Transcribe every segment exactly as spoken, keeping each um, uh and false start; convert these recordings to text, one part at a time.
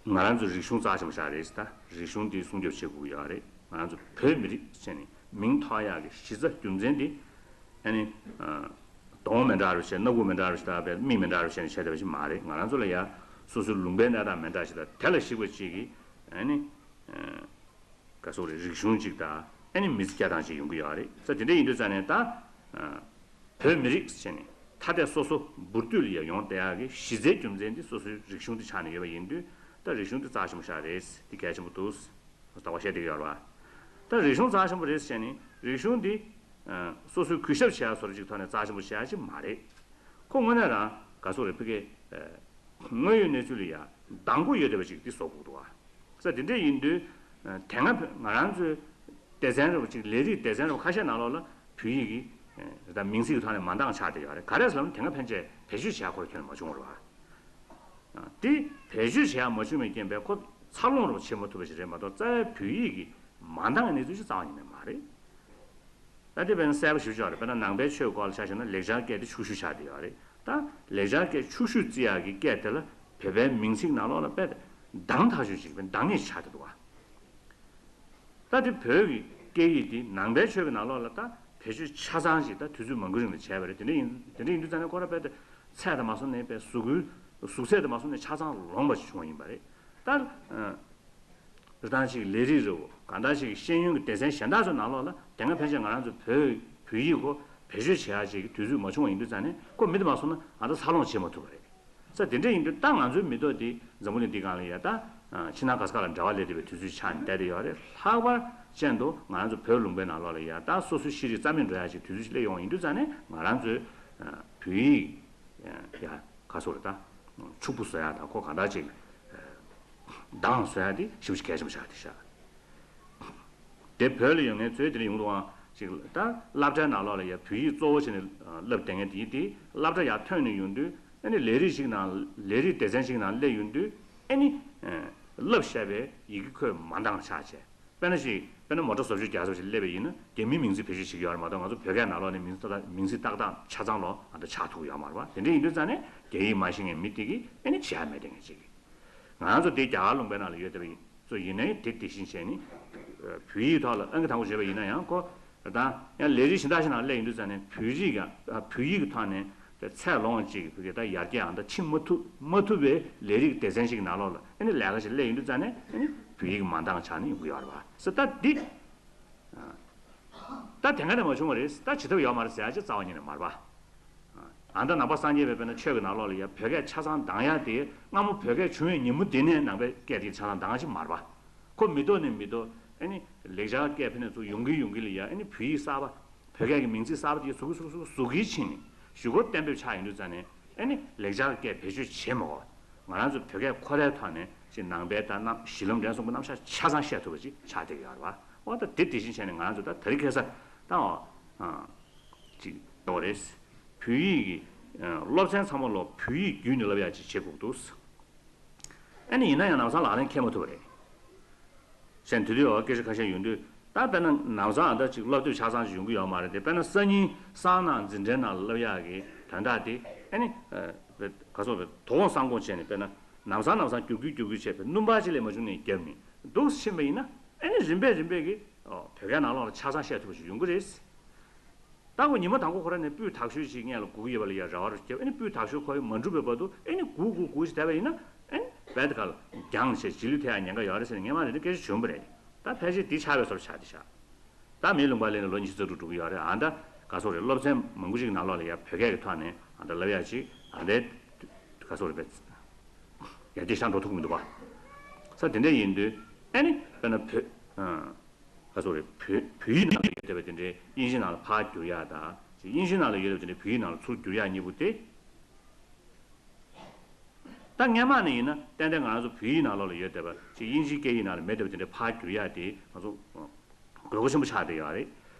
ང་རང་ཚོ་རིག་གཞུང་རྩ་ཆེན་པོ་ཞིག་རེད། ད་རིག་གཞུང་འདི་སྲུང་སྐྱོབ་བྱེད་དགོས་ཀྱི་ཡོད་རེད། ང་རང་ཚོ་བོད་མི་རིགས་ཟེར་ནས་མིང་ཐོགས་ཡག་གི་གཞི་རྩ་རྒྱུ་མཚན་འདི་ཨ་ནི་གདོང་མི་འདྲ་རུ་བྱས། སྣ་ཁུག་མི་འདྲ་རུ་བྱས། ད་བའི་མིག་མི་འདྲ་རུ་བྱས་ནས་བྱས་བསྡད་པ་ཞིག་མ་རེད། ང་རང་ཚོ་ལ་ཡ་སོ་སོའི་ལུང་པའི་གནས་སྟངས་མི་འདྲ་ཞིག་དང་། དེ་ལ་གཞིགས་པ་ཅིག་གིས་ཨ་ནི་ག་སོག་རེད། རིག་གཞུང་ཅིག་དང་ཨ་ནི་མི་ཚེ་སྐྱེལ་སྟངས་ཅིག་ཡོང་གི་ཡོད་རེད། ས་དེ་འདྲ་ཡིན་དུས་ཙང་ནས་ད་བོད་མི་རིགས་ཟེར་ནས་ཐ་དད་སོ་སོ་འབུར་དོད་ལ་ཡ་ཡོང་བསྡད་ཡག་གི་གཞི་རྩའི་རྒྱུ་མཚན་འདི་སོ་སོའི་རིག་གཞུང་འདི་ཆགས་ནས་ཡོད་པ་ཡིན་དུས། ད་རིག་གཞུང་འདི་རྩ་ཆེན་པོ་ཞིག་རེད། འདི་གལ་ཆེན་པོ་འདུག་ད་བ་བཤད་བསྡད་ཀྱི་ཡོད་རེད་པ། ད་རིག་གཞུང་རྩ་ཆེན་པོ་རེད་ཟེར་ནས་རིག་གཞུང་འདི་སོ་སོའི་གུས་ཞབས་བྱེད་ཡག་བཟོ་འདྲ་ཅིག་ཐོག་ནས་རྩ་ཆེན་པོ་བྱེད་ཡག་ཅིག་མ་རེད། ཁོ་དངོས་གནས་རང་ག་སོག་རེད། ཕ་གི་དངོས་ཡོད་གནས་ཚུལ་ལ་ཡ་གདང་དགོས་ཡོད་བསྡད་པ་ཅིག་འདི་བཟོ་དགོས་འདུག་བ། ས་དེ་འདྲ་ཡིན་དུས་དེ་སྔ་ང་རང་ཚོའི་སྡེ་ཚན་རེ་བ་ཅིག་ལས་རིགས་སྡེ་ཚན་རེ་བ་ཁ་ཤས་ནང་ལོགས་ལ་བོད་ཡིག་གི་ད་མིང་ཚིག་གི་ཐོག་ནས་མ་འདང་ཆགས་བསྡད་ཡོད་རེད། ག་རེ་ཟེར་ལབ་ན་དེ་སྔ་ཕན་ཆད་བེད་སྤྱོད་བྱེད་ཡག་ཁོ་རང་ཁྱོན་ནས་མ་བྱུང་བ་རེད་བ། དེ་བེད་སྤྱོད་བྱེད་ཡག་མ་བྱུང་བའི་རྐྱེན་པས་ཁོ་འཚར་ལོངས་རེ་བ་བྱེད་མ་ཐུབ་པ་ཞིག་རེད་མ་གཏོགས། རྩ་བའི་བོད་ཡིག་གི་མ་འདང་གི་གནས་ཚུལ་ཞིག་རྩ་བ་ཉིད་ནས་མ་རེད། ད་དེ་དཔེར་ན་གསལ་པོ་ཞེ་པོ་ཅིག་རེད། དཔེར་ན་ནང་པའི་ཆོས་སྐོར་ལ་ཆ་བཞག་ན་ལེགས་སྦྱར་སྐད་དེ་ཕྱུག་ཤོས་ཆགས་བསྡད་ཡོད་རེད། ད་ལེགས་སྦྱར་སྐད་ཕྱུག་ཤོས་བརྩི་ཡག་གི་སྐད་དེ་ལ་བོད་པའི་མིང་ཚིག་ནང་ལོགས་ལ་དཔེ་འདང་ཐག་ཆོད་ཅིག་དཔེ་འདང་ངེས་ཆགས་བསྡད་འདུག་བ། ད་དེ་བོད་ཀྱི་སྐད་ཡིག་འདི་ནང་པའི་ཆོས་ཀྱི་ནང་ལོགས་ལ་ད་བེད་སྤྱོད་ཆ་ཚང་ཞིག་ད་དུས་ཚོད་མང་པོའི་རིང་ལ་བྱས་པ་རེད། དེ་འདྲ་ཡིན་དེ་འདྲ་ཡིན་དུས་ཙང་ནས་ཁོ་རང་དཔེ་དེ་ཚད་དང་མ་སོང་ནས་དཔེ་གཟུགས་པོའི་གཟུགས་ཚད་དང་མ་སོང་ནས་ཆ་ཚང་ལོངས་པ་ཞིག་བྱུང་བ་ཡིན་པ་རེད། ད་རེ་ཐང་ཞིག་ལས་རིགས་རེ་བོ་གང་ལྟར་ཞིག་ཤེས་ཡོན་གྱི་སྡེ་ཚན་གཞན་དག་ཚོའི་ནང་ལོགས་ལ་དེ་སྔ་ཕན་ཆད་ང་རང་ཚོ་བོད་བོད་ཡིག་ཁོ་བེད་སྤྱོད་བྱེད་ཡག་ཅིག་གི་དུས་ཚོད་མ་བྱུང་བ་ཡིན་དུས་ཙང་ནས་ཁོ་མི་དེ་མ་སོང་ན་ཨ་ད་འཚར་ལོངས་བྱེད་མ་ཐུབ་པ་རེད། ས་དེ་འདྲ་ཡིན་དུས་ད་ང་ཚོའི་མི་ཐོག་འདི་འཛམ་བུ་གླིང་འདི་སྒང་ལ་ཡ་ད་ཕྱི་ནང་ག་ས་ག་ལ་འབྲེལ་བ་ལས་བསྡད་པའི་དུས་ཚོད་ཆགས་ནས་བསྡད་དེ་ཡོད་རེད། ལྷག་པར་ཅན་དུ་ང་རང་ཚོ་བོད་ལུང་པའི་ནང་ལོགས་ལ་ཡ་ད་སོ་སོའི་ཤེས་རིག་རྩ་མེད་འགྲོ་ཡག་ཅིག་དུས་ཚོད་ཅིག་སླེབས་ཡོང་བ་ཡིན་དུས་ཙང་ནས་ང་རང་ཚོའི་བོད་ཡིག་ཡ་ག་སོགས་རེད། ད་ཕྱུག་པོ་བཟོ་ཡག་དང་ཁོ་གང་ལྟར་ཅིག་འདང་བཟོ་ཡག་དེ་ཞེ་པོ་ཅིག་གལ་ཆེན་པོ་ཆགས་བསྡད་ཤག་དེ་བོད་ལ་ཡོད་མཁན་ཚོས་དེ་ལ་ཡོང་དུའང་ཅིག་ད་སློབ་གྲྭའི་ནང་ལོགས་ལ་ཡ་བོད་ཡིག་གཙོ་བོ་བྱས་ནས་བསླབ་བསྡད་མཁན་དེ་དེ་སློབ་གྲྭ་ཡར་ཐོན་ནས་ཡོང་དུས་ཨ་ནི་ལས་རིགས་ཤིག་ནང་ལས་རིགས་སྡེ་ཚན་ཞིག་ནང་སླེབས་ཡོང་དུས་ཨ་ནི་བསླབ་བཞག་པའི་ཡི་གེ་ཁོས་མ་འདང་ཆགས་བྱས། དཔེར་ན་ཞིག་དཔེར་ན་མོ་ཊ་བཟོ་བཅོས་རྒྱག་ས་ཞིག་སླེབས་པ་ཡིན་ན་རྒྱ་མིའི་མིང་ཚིག་བེད་སྤྱོད་བྱེད་ཀྱི་ཡོད་རེད་མ་གཏོགས། ང་ཚོ་བོད་སྐད་ནང་ལོགས་ནས་མིང་ཚིག་ཏག་ཏག་མིང་ཚིག་ཏག་ཏག་ཆ་ཚང་ལོ་ཨ་ད་ཆགས་ཐུབ་ཀྱི་ཡོད་མ་རེད་བ། དེ་འདྲ་ཡིན་དུས་ཙང་ནས་རྒྱ་ཡིག་མ་ཤེས་མཁན་མི་དེ་གིས་ཨ་ནི་བྱེད་ཡ་མེད་བསྡད་མཁན་ཅིག་ང་རང་ཚོ་དེ་རྒྱ་གར་ལུང་པའི་ནང་ལ་ཡོད་བསྡད་པ་ཡིན་ཚོ་ཡིན་ནའི་དེ་དེ་བཞིན་བྱས་ནས་བོད་ཡིག་ཐོག་ལ་ཨང་ཀི་དང་པོ་བརྗོད་པ་ཡིན་ན་ཡང་ཁོ་ད་ཡང་ལས་རིགས་གཞན་དག་ཞིག་ནང་སླེབས་ཡོང་དུས་ཙང་ནས་བོད་རིགས་ཀྱང་བོད་ཡིག་གི་ཐོག་ནས་ཚད་ལོངས་ཅིག་བོད་སྐད་ད་ཡར་རྒྱས་ཨང་ད་ཕྱིན་མ་ཐུབ་མ་ཐུབ་པའི་ལས་རིགས་སྡེ་ཚན་ཞིག་ནང་ལོགས་ལ་ཨ་ནི་ལས་ཀ་ཞིག་སླེབས་ཡོང་དུས་ཙང་ནས་ཨ་ནི་བོད་ཡིག་མ་འདང་ཆགས་ནས་ཡོང་གི་ཡོད་རེད་བ། ས་ད་འདི་ད་དེ་ག་ནས་མ་བྱུང་བ་རེད། ད་བྱེད་ཐབས་ཡོད་མ་རེད་ཟེར་ཡ་ཅིག་རྩ་བ་ཉིད་ནས་མ་རེད་པ། ཨ་ད་ནང་པ་སངས་རྒྱས་པའི་དཔེར་ན་ཆོས་ཀྱི་ནང་ལོགས་ལ་ཡ་བོད་སྐད་ཆ་ཚང་འདང་ཡ་དེ་སྔ་མོ་བོད་སྐད་བྱུང་བའི་ཉིན་མོ་དེ་ནས་ནང་པའི་སྐད་དེ་ཆ་ཚང་འདང་ཡ་ཅིག་མ་རེད་པ། ཁོ་མི་ཐོག་ནས་མི་ཐོག་ཨ་ནི་ལེགས་སྦྱར་སྐད་ཕྱིན་ནས་ཚུར་ཡོང་གིན་ཡོང་གིན་ལ་ཡ་ཨ་ནི་བོད་ཡིག་གསར་པ་བོད་སྐད་ཀྱི་མིང་ཚིག་གསར་པ་དེ་ཟུག་གི་ཟུག་གི་ཟུག་གི་ཕྱིན་ནས་གཞུག་གུར་གཏན་འབེབས་ཆགས་ཡོང་དུས་ཙང་ནས་ཨ་ནི་ལེགས་སྦྱར་སྐད་བེད་སྤྱོད་བྱེད་མ་དགོས། ང་རང་ཚོ་བོད་སྐད་ཁོ་རའི་ཐོག་ནས་ཅིག་ནང་པའི་ད་རྣམ་གཞི་ལམ་འབྲས་གསུམ་པོ་རྣམ་གཞག་ཆ་ཚང་བཤད་ཐུབ་པ་ཅིག་ཆགས་བསྡད་ཀྱི་ཡོད་རེད་པ། འོ་ད་དེ་དེ་བཞིན་བྱས་ནས་ང་རང་ཚོ་ད་དེ་རིང་ཁ་སང་ད་འོ་ཅིག་འགྲོ་བ་རེད། བོད་ཡིག་གི་སློབ་ཚན་ཚང་མ་ལོ་བོད་ཡིག་བརྒྱུད་ནས་བསླབ་ཡག་ཅིག་བྱེད་དགོས་འདུག་ཨ་ནི་ཡིན་ན་ཡང་ལམ་སང་ལག་ལེན་འཁེལ་མ་ཐུབ་པ་རེད། གཞན་དེ་དུས་འོ་སྐད་ཆ་ཁ་ཤས་ཡོང་དུས་ད་དཔེར་ན་ལམ་སང་ཨ་ད་ཅིག་སློབ་དེབ་ཆ་ཚང་ཅིག་ཡོང་གི་ཡོད་མ་རེད་དེ། དཔེར་ན་སང་ཉིན་སང་ནང་འཛིན་གྲྭའི་ནང་ལ་བསླབ་ཡག་གི་དོན་དག་དེ་ཨ་ནི་ག་སོགས་པའི་དོ་དགོང་སང་དགོང་བྱས་ནས་དཔེར་ན་ལམ་སང་ལམ་སང་བསྒྱུར་བསྒྱུར་བསྒྱུར་བསྒྱུར་བྱས་པའི་སྣུམ་པ་ཅིག་ལས་མ་བྱུང་ནས་བརྒྱབ་ནས་འདུག་ཕྱིན་པ་ཡིན་ན་ཨ་ནི་རིམ་པས་རིམ་པས་ཀྱི་བོད་སྐད་ནང་ལོགས་ལ་ཆ་ཚང་བཤད་ཐུབ་པ་ཞིག་ཡོང་གི་རེད། ད་ཁོ་ཉི་མ་དང་པོ་ཁོ་རང་ནས་སྤུས་དག་ཤོས་ཤིག་སྔོན་ལ་སྒུག་ཡོད་པ་ལ་ཡ་རེ་བ་རུ་བརྒྱབ། ཨ་ནི་སྤུས་དག་ཤོས་ཁོ་མ་འགྲུབ་པའི་བར་དུ་ཨ་ནི་སྒུག་སྒུག་སྒུག་ཞིག་བསྡད་པ་ཡིན་ན་ཨ་ནི་བད་ག་ལ་རྒྱང་ཆེ་རྗེས་ལུས་ཐེབས་ཡ་ཉེན་ཁ་ཡོད་རེད་ཟེར་ནས་སྔོན་མ་ནས་འདི་སྐད་ཆ་བྱུང་བ་རེད། ད་ཕལ་ཆེར་འདི་ཆགས་པའི་བཟོ་འདྲ་ཆགས་བསྡད་ཤག་ད་མིའི་ལུང་པ་སླེབས་ནས་ལོ་ཉི་ཤུ་རྩ་དྲུག་འགྲོ་གི་ཡོད་རེད། ཨ་ད་ག་སོག་རེད། སློབ་ཚན་མང་པོ་ཞིག་ནང་ལོགས་ལ་ཡ་བོད་སྐད་ཀྱི་ཐོག་ནས་ཨ་ད་བསླབ་ཡ་ཅིག་ཨ་འདྲའི་ག་སོག་རེད་པས་ཡར་རྒྱས་ཤར་འགྲོ་ཐུབ་ཀྱི་མི་འདུག་བ། ས་དེ་འདྲ་ཡིན་དུས་ཨ་ནི་དཔེར་ན་བོད་ག་སོག་རེད། བོད་བོད་ཡིག་ནང་ལ་ཡོད་བསྡད་པ་དེ་འདྲའི་དབྱིན་ཇི་ནང་ལ་ཕར་བསྒྱུར་ཡ་དང་དབྱིན་ཇི་ནང་ལ་ཡོད་བསྡད་པ་དེ་འདྲའི་བོད་ཡིག་ནང་ལ་ཚུར་བསྒྱུར་ཡ་གཉིས་པོ་དེ། ད་སྔོན་མ་ནས་ཡིན་ན་ཏན་ཏན་ང་རང་ཚོ་བོད་ཡིག་ནང་ལོགས་ལ་ཡོད་བསྡད་པ་ཅིག་དབྱིན་ཇིའི་སྐད་ཡིག་ནང་ལ་མེད་བསྡད་པ་དེ་འདྲ་ཕར་བསྒྱུར་ཡག་དེ་ང་ཚོ་དགོས་མཁོ་ཆེན་པོ་ཆགས་བསྡད་ཡོད་རེད།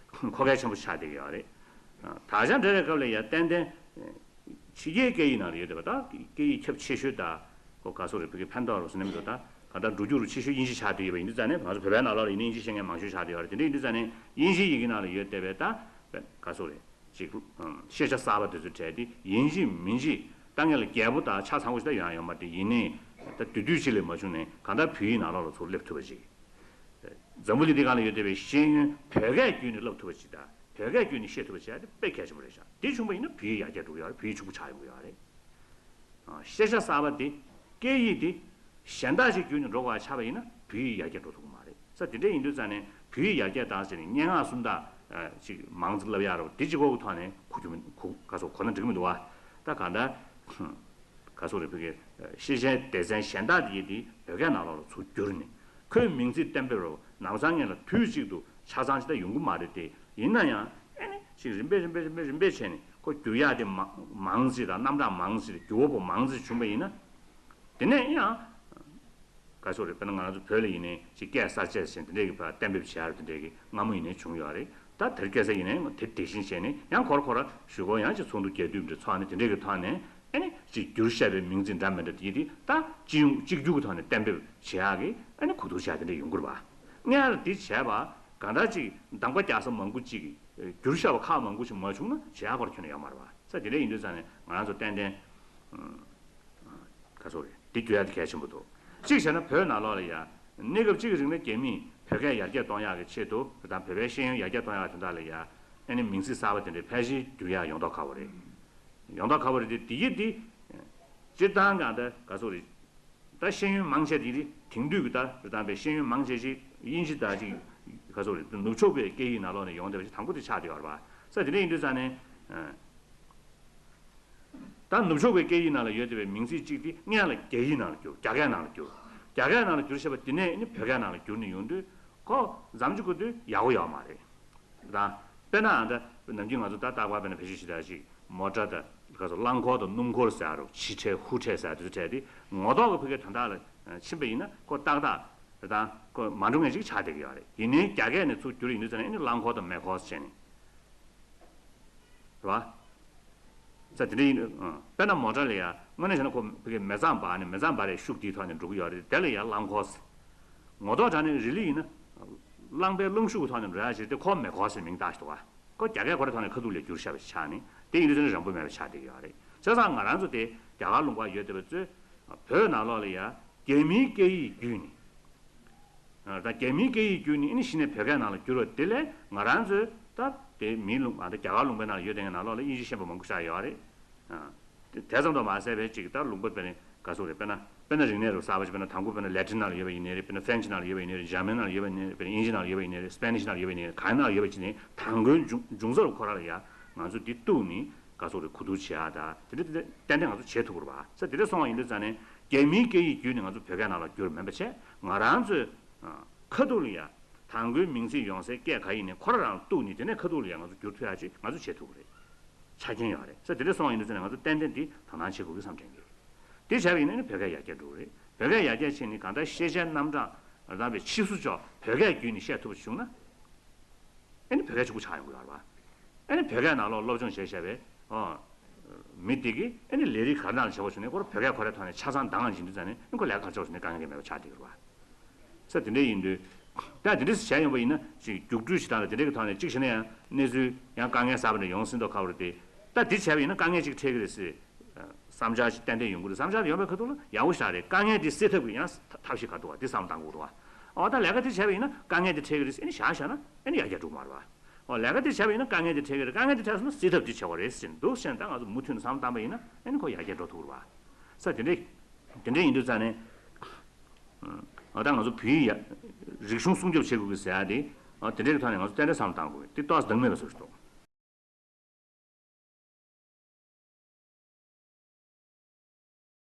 མཁོ་གལ་ཆེན་པོ་ཆགས་བསྡད་ཡོད་རེད། ད་ཆ་འདྲ་བའི་སྐབས་ལ་ཡ་ཏན་ཏན་ཕྱི་རྒྱལ་སྐད་ཡིག་ནང་ལ་ཡོད་བསྡད་པ་ད་སྐད་ཡིག་ཁྱབ་ཆེ་ཤོས་ད་ཁོ་ག་སོག་རེད། བོད་ཀྱི་ཕན་ཐོགས་རུ་སོང་ནས་མི་འདུག་ད་ག་ད་འགྲོ་རྒྱུག་རུ་ཆེ་ཤོས་དབྱིན་ཇི་ཆགས་བསྡད་ཡོད་པ་ཡིན་དུས་ཙང་ནས་ང་ཚོ་བོད་པའི་ནང་ལོགས་ལ་ཡིན་ན་དབྱིན་ཇི་ཤེས་མཁན་མང་ཤོས་ཆགས་བསྡད་ཡོད་རེད། དེ་འདྲ་ཡིན་དུས་ཙང་ནས་དབྱིན་ཇིའི་ཡི་གེ་ནང་ལ་ཡོད་བསྡད་པའི་ད་ག་སོག་རེད། ཅིག་ཤེས་བྱ་གསར་པ་དེ་ཚོ་བྲལ་ཏེ་ཡིན་གཅིག་མིན་གཅིག་ད་ངས་ལ་རྒྱས་པོ་དང་ཆ་ཚང་པོ་ཞིག་ད་ཡོང་ཡ་ཡོད་མ་རེད། ཡིན་ནའི་ ད་དུས་དུས་ཅིག་ལས་མ་བྱུང་ནས་གང་ལྟར་བོད་ཡིག་ནང་ལོགས་ལ་ཚུར་སླེབས་ཐུབ་པ་ཅིག་འཛམ་བུ་གླིང་འདི་སྒང་ལ་ཡོད་བསྡད་པའི་ཤེས་ཡོན་བོད་སྐད་བརྒྱུད་ནས་བསླབ་ཐུབ་པ་ཅིག་དང་བོད་སྐད་བརྒྱུད་ནས་བཤད་ཐུབ་པ་ཅིག་དེ་དཔེ་གལ་ཆེན་པོ་རེད་ཤག་དེ་བྱུང་བ་ཡིན་ན་བོད་ཡིག་ཡར་རྒྱས་འགྲོ་གི་ཡོད་རེད། བོད་ཡིག་ཕྱུག་པོ་ཆགས་ཡོང་གི་ཡོད་རེད། ཤེས་བྱ་གསར་པ་དེ་སྐད་ཡིག་དེ་གཞན་དག་ཅིག་བརྒྱུད་ནས་འགྲོ་དགོས་པ་ཆགས་པ་ཡིན་ན་བོད་ཡིག་ཡར་རྒྱས་འགྲོ་ཐུབ་ཀྱི་མ་རེད། ས་དེ་འདྲ་ཡིན་དུས་ཙང་ནས་བོད་ཡིག་ཡར་རྒྱས་བཏང་ཟེར་ནས་སྙན་ངག་སུམ་རྟགས་ཅིག་མང་ཙམ་བསླབ་ཡག་རེད་པ། དེ་གཅིག་པོ་གི་ཐོག་ནས་གོ་རྒྱུ་མི་གོ་ག་སོ་གོ་ན་འགྲིག་གི་མི་འདུག་བ། ད་གང་ལྟར་ག་སོ་རེད། བོད་ཀྱི་ཤེས་བྱའི་སྡེ་ཚན་གཞན་དག་དེ་ཡི་དེ་བོད་སྐད་ནང་ལོགས་ལ་ཚུར་བསྒྱུར་ནས་ཁོའི་མིང་ཚིག་གཏན་འབེབས་རོགས་ནམ་སང་ངེད་ལ་དུས་གཅིག་ཏུ་ཆ་ཚང་ཅིག་ད་ཡོང་གི་མ་རེད་དེ། ཡིན་ན་ཡང་ཨེ་ནི་ཅིག་རིམ་པས་རིམ་པས་རིམ་པས་རིམ་པས་བྱས་ནས་ཁོ་བསྒྱུར་ཡག་དེ་མ་མང་ཙམ་དང་རྣམ་གྲངས་མང་ཙམ་འགྱུར་བ་པོ་མང་ཙམ་བྱུང་བ་ཡིན་ན། དེ་ནས་ཡང་ག་སོ་རེད། དཔེར་ན་ང་རང་ཚོ་བོད་ལ་ཡིན་ནའི་ཅིག་སྐད་གསར་བཅད་ཟེར་དེ་འདྲས་ཀྱི་བར་གཏན་འབེབས་བྱེད་ཡག་དེ་འདྲས་ཀྱི་སྔ་མོ་ཡིན་ནའི་བྱུང་ཡོད་རེད། ད་དེར་སྐད་ཆ་ཡིན་ནའི་དེ་དེ་བཞིན་བྱས་ནས་ཡང་ཁོ་ར་ཁོ་ར་གཞུག་གུ་ཡང་ཅིག་ཚོགས་འདུ་རྒྱས་བསྡུས་འདྲ་ཚོགས་ནས་དེ་འདྲས་ཀྱི་ཐོག་ནས་ཨ་ནི་ཅིག་བསྒྱུར་བཞག་པའི་མིང་ཚིག་འདྲ་མི་འདྲ་དེ་དེ་ད་སྤྱི་ཡོངས་གཅིག་གྱུར་གྱི་ཐོག་ནས་གཏན་འབེབས་བྱེད་ཡག་གི་ཨ་ནི་གོ་བསྡུར་བྱ་དེ་འདྲས་ཡོང་གི་རེད་པ། སྔོན་ལ་དེ་བྱས་པ་གང་ལྟར་ཅིག་གདམ་ག་རྒྱག་ས་མང་པོ་ཅིག་བསྒྱུར་བཞག་པ་ཁག་མང་པོ་ཞིག་མ་བྱུང་ན་བྱེད་ཡག་ཁོ་ར་ཁྱོན་ནས་ཡོད་མ་རེད་པ། ས་དེ་འདྲས་ཡིན་དུས་ཙང་ནས་ང་རང་ཚོ་ཏན་ཏན་ག་སོ་རེད། འདི་བསྒྱུར་ཡག་དེ་གལ་ཆེན་པོ་འདུག་གཅིག་བྱས་ན་བོད་ནང་ལོགས་ལ་ཡ་གནས་སྐབས་གཅིག་གི་རིང་ལ་རྒྱ་མིས་བོད་སྐད་ཡར་རྒྱས་གཏོང་ཡག་གི་ཆེད་དུ་དང་བོད་པའི་ཤེས་ཡོན་ཡར་རྒྱས་གཏོང་ཡག་དོན་དག་ལ་ཡ་ཨ་ནི་མིང་ཚིག་གསར་པ་དེ་འདྲའི་ཕལ་ཆེར་བསྒྱུར་ཡག་ཡོང་མདོག་ཁ་པོ་རེད། ཡོང་མདོག་ཁ་པོ་རེད་དེ། དེ་ཡི་དེ་སྤྱིར་བཏང་གང་ལྟར་ག་སོ་རེད། ད་ཤེས་ཡོན་མང་ཆེ་དེ་རེད། དེང་དུས་ཀྱི་ད་རེད་དང་པའི་ཤེས་ཡོན་མང་ཆེ་ཞིག་དབྱིན་ཇི་དང་ཅིག་ག་སོ་རེད། ནུབ་ཕྱོགས་པའི་སྐད་ཡིག་ནང་ལོགས་ནས་ཡོང་བསྡད་པ་ཞིག་དང་པོ་དེ་ཆགས་བསྡད་ཡོད་རེད་པ། ས་དེ་འདྲ་ཡིན་དུས་ཙང་ནས། ད་ནུབ་ཕྱོགས་པའི་སྐད་ཡིག་ནང་ལ་ཡོད་བསྡད་པའི་མིང་ཚིག་གཅིག་དེ་སྔོན་ལ་རྒྱ་ཡིག་ནང་ལ་བསྒྱུར། རྒྱ་སྐད་ནང་ལ་བསྒྱུར། རྒྱ་སྐད་ནང་ལ་བསྒྱུར་བྱས་པ་དེ་ནས་ནི་བོད་སྐད་ནང་ལ་བསྒྱུར་ནས་ཡོང་དུས་ཁོ་མཚམས་གཅིག་གོ་དུས་ཡག་པོ་ཡོད་མ་རེད། དང་། དཔེར་ན་ཨ་ད་ནམ་རྒྱུན་ང་ཚོ་ད་རྟག་པར་དཔེར་ན་བེད་སྤྱོད་བྱེད་ཡག་ཅིག་མོ་ཊ་དང་ག་ཚོད་རླངས་འཁོར་དང་སྣུམ་འཁོར་ཟེར་ཡག་རོ། ཕྱི་ཁྲལ་ཧུ་ཁྲལ་ཟེར་ཡག་དེ་ཚོ་ཁྲལ་དེ་ངོ་ཐོག་གི་ཕ་གིའི་དོན་དག་ལ་ཕྱིན་པ་ཡིན་ན་ཁོ་ཏག་ཏག་རེད་དང་ཁོ་མ་འགྲོ་མཁན་ཅིག་ཆགས་བསྡད་ཀྱི་ཡོད་རེད། ཡིན་ནའི་རྒྱ་སྐད་ནས་ཚུར་བསྒྱུར་ཡིན་དུས་ཙང་ནས་ཨ་ནི་རླངས་འཁོར་དང་མེ་འཁོར་ཟེར་ནས། རེད་བ། ས་དེ་འདྲ་ཡིན། ཨ། དཔེར་ན་མོ་ཊ་ལ་ཡ་དངོས་གནས་བྱས་ན་ཁོ་ཕ་གིའི་མེ་བཙའ་འབར་ནས་མེ་བཙའ་འབར་རེས་ཤུགས་དེའི་ཐོག་ནས་འགྲོ་གི་ཡོད་རེད། དེ་ལ་ཡ་རླངས་འཁོར་ཟེར། ངོ་ཐོག་དྲངས་ནས་རི་ལི་ཡིན་ན་རླངས་པའི་རླུང་ཤུགས་ཀྱི་ཐོག་ནས་འགྲོ་ཡག་ཅིག་དེ་ཁོ་མེ་འཁོར་ཟེར་མིང་བཏགས་ཤིག་འདུག་ག་ཁོ་རྒྱ་སྐད་ཁོ་རའི་ཐོག་ནས་ཁ་ཐུག་ལ་བསྒྱུར་བཞག་པ་ཞིག་ཆགས་ནས་དེ་ཡིན་དུས་ཙང་ནས་རང་འབོད་མེད་པ་ཆགས་བསྡད་ཀྱི་ཡོད་རེད། བྱས་ཙང་ང་རང་ཚོ་དེ་རྒྱ་གར་ལུང་པར་ཡོད་བསྡད་པ་ཚོས་བོད་ནང་ལོགས་ལ་ཡ་རྒྱ་མིའི་སྐད་ཡིག་བརྒྱུད་ནས། ད་རྒྱ་མིའི་སྐད་ཡིག་བརྒྱུད་ནས་ཨ་ནི་གཞི་ནས་བོད་སྐད་ནང་ལ་བསྒྱུར་བ་དེ་ལས་ང་རང་ཚོའི་ད་དེ་མིའི་ལུང་ཨ་ད་རྒྱ་གར་ལུང་པའི་ནང་ལ་ཡོད་དེ་ནང་ལོགས་ལ་དབྱིན་ཇི་ཤེས་པ་མང་པོ་ཞིག་ཡོད་རེད། ཨ། དེ་དེ་ཙམ་དུ་མ་ཟད་པའི་ཅིག་ད་ལུང་པ་དཔེར་ན་ག་ཚོད་རེད། དཔེར་ན་དཔེར་ན་རིག་གནས་རུ་གསར་པ་ཞིག་དཔེར་ན་དང་པོ་དཔེར་ན་ལེ་ཊིན་ནང་ལ་ཡོད་པ་ཡིན་ནའི་རེད། དཔེར་ན་ཧྥ་རན་ཆི་ནང་ལ་ཡོད་པ་ཡིན་ནའི་རེད། འཇར་མན་ནང་ལ་ཡོད་པ་ཡིན་ནའི་རེད། འཇར་མན་ནང་ལ་ཡོད་པ་ཡིན་ནའི་རེད། སྤེ་ནིཤ་ནང་ལ་ཡོད་པ་ཡིན་ནའི་རེད། གང་ནང་ལ་ཡོད་པ་ཅིག་ནས་དང་པོའི་འབྱུང་འབྱུང་རྩ་རུ་ཁོ་རང་ལ་ཡ་ང་ཚོ་འདི་གཏུགས་ནས་ག་ཚོད་རེད་གོ་བསྡུར་བྱེད་ཡག་ད་དེ་འདྲ་དེ་འདྲ་ཏན་ཏན་ང་ཚོ་བྱེད་ཐུབ་ཀྱི་རེད་པ། ས་དེ་འདྲ་སོང་བ་ཡིན་དུས་ཙང་ནས་རྒྱ་མིའི་སྐད་ཡིག་བརྒྱུད་ནས་ང་ཚོ་བོད་སྐད་ནང་ལ་བསྒྱུར་མིན་པ་བྱས་ང་རང་ཚོའི་ཁ་ཐུག་ལ་ཡ་དང་པོའི་མིང་ཚིག་ཡོང་སའི་སྐད་ག་ཡིན་ནའི་ཁོ་རང་རང་གཏུགས་ནས་དེ་ནས་ཁ་ཐུག་ལ་ཡ་ང་ཚོ་བསྒྱུར་ཐུབ་ཡག་ཅིག་ང་ཚོ་བྱེད་ཐུབ་ཀྱི་རེད། ཆ་རྐྱེན་ཡོད་རེད། ས་དེ་འདྲ་སོང་བ་ཡིན་དུས་ཙང་ནས་ང་ཚོ་ཏན་ཏན་འདི་དོ་སྣང་བྱེད་དགོས་ཀྱི་བསམ་དྲན་གྱི་རེད། དེ་བྱས་པ་ཡིན་ན་ནི་བོད་སྐད་ཡར་རྒྱས་འགྲོ་གི་རེད། བོད་སྐད་ཡར་རྒྱས་ཕྱིན་ནས་གང་ལྟར་ཤེས་བྱའི་རྣམ་གྲངས་རང་དང་བའི་ཕྱིས་སུ་ཆོག་བོད་སྐད་བརྒྱུད་ནས་བཤད་ཐུབ་པ་བྱུང་ན། ཨ་ནི་བོད་སྐད་ཕྱུག་པོ་ཆགས་ཡོང་གི་ཡོད་རེད་པ། ཨ་ནི་བོད་སྐད་ནང་ལོགས་སློབ་སྦྱོང་བྱས་བཞག་པའི་ཨོ། མི་དེ་གིས་ཨ་ནི་ལས་རིགས་ག་རེ་ནང་ལ་བྱེད་དགོས་བྱུང་ནས་ཁོ་རང་བོད་སྐད་ཁོ་རའི་ཐོག་ནས་ཆ་ཚང་འདང་ཡང་བྱིན་དུས་ཙང་ནས་ཨ་ནི་ཁོ་ལས་ཀ་ག་རེ་བྱེད་དགོས་བྱུང་ནས་དཀའ་ངལ་གང་ཡང་མེད་པ་ཆགས་བསྡད་ཀྱི་རེད་པ། ས་དེ་འདྲ་ཡིན་དུས། ད་དེ་འདྲ་བྱས་ཡོང་པ་ཡིན་ན་ཅིག་རྒྱུགས་སྤྲོད་བྱེད་སྟངས་ལ་དེ་འདྲ་གི་ཐོག་ནས་གཅིག་བྱས་ན་ཡང་གནས་ཚུལ་ཡང་དཀའ་ངལ་གསར་པ་འདྲ་ཡོང་སྲིད་མདོག་ཁ་པོ་རེད་དེ། ད་འདི་བྱས་པ་ཡིན་ན་དཀའ་ངལ་ཅིག་འཕྲད་ཀྱི་རེད་ཟེར། བསམ་འཆར་ཅིག་ཏན་ཏན་ཡོང་གི་རེད། བསམ་འཆར་དེ་ཡོང་པའི་ཁ་ཐུག་ལ་ཡག་པོ་ཞིག་རེད། དཀའ་ངལ་དེ་སེལ་ཐབས་ཀྱི་ཡང་ཐབས་ཤེས་ག་འདུག་བ་འདི་བསམ་བློ་གཏང་དགོས་འདུག་བ། ཨོ་ད་ལས་ཀ་དེ་བྱས་པ་ཡིན་ན་དཀའ་ངལ་དེ་འཕྲད་ཀྱི་རེད་ཟེར་ཨ་ནི་བཞག་བཞག་ན་ཨ་ནི་ཡར་རྒྱས་འགྲོ་གི་མ་རེད་བ། ཨོ་ལས་ཀ་དེ་བྱས་པ་ཡིན་ན་དཀའ་ངལ་དེ་འཕྲད་ཀྱི་རེད། དཀའ་ངལ་དེ་འཕྲད་སོང་ན་སེལ་ཐབས་དེ་བྱེད་དགོས་རེད་ཟེར་འདུག་ཟེར་ན་ད་ང་ཚོ་མུ་མཐུད་ནས་བསམ་བློ་བཏང་པ་ཡིན་ན་ཨ་ནི་ཁོ་ཡར་རྒྱས་འགྲོ་ཐུབ་ཀྱི་རེད་བ། ས་དེ་འདྲས་དེ་འདྲས་ཡིན་དུས་ཙང་ནས། ཨ་ད་ང་ཚོ་བོད་ཡིག་ཡ། རིག་གཞུང་སྲུང་སྐྱོབ་བྱེད་དགོས་ཀྱི་ཟེར་ཡ་དེ། ཨ་དེ་འདྲའི་གི་ཐོག་ནས་ང་ཚོ་ཏན་ཏན་བསམ་བློ་བཏང་དགོས་དེ་ཏོག་ཙམ་འདང་མེད་པ་བཟོ་ཞིག་འདུག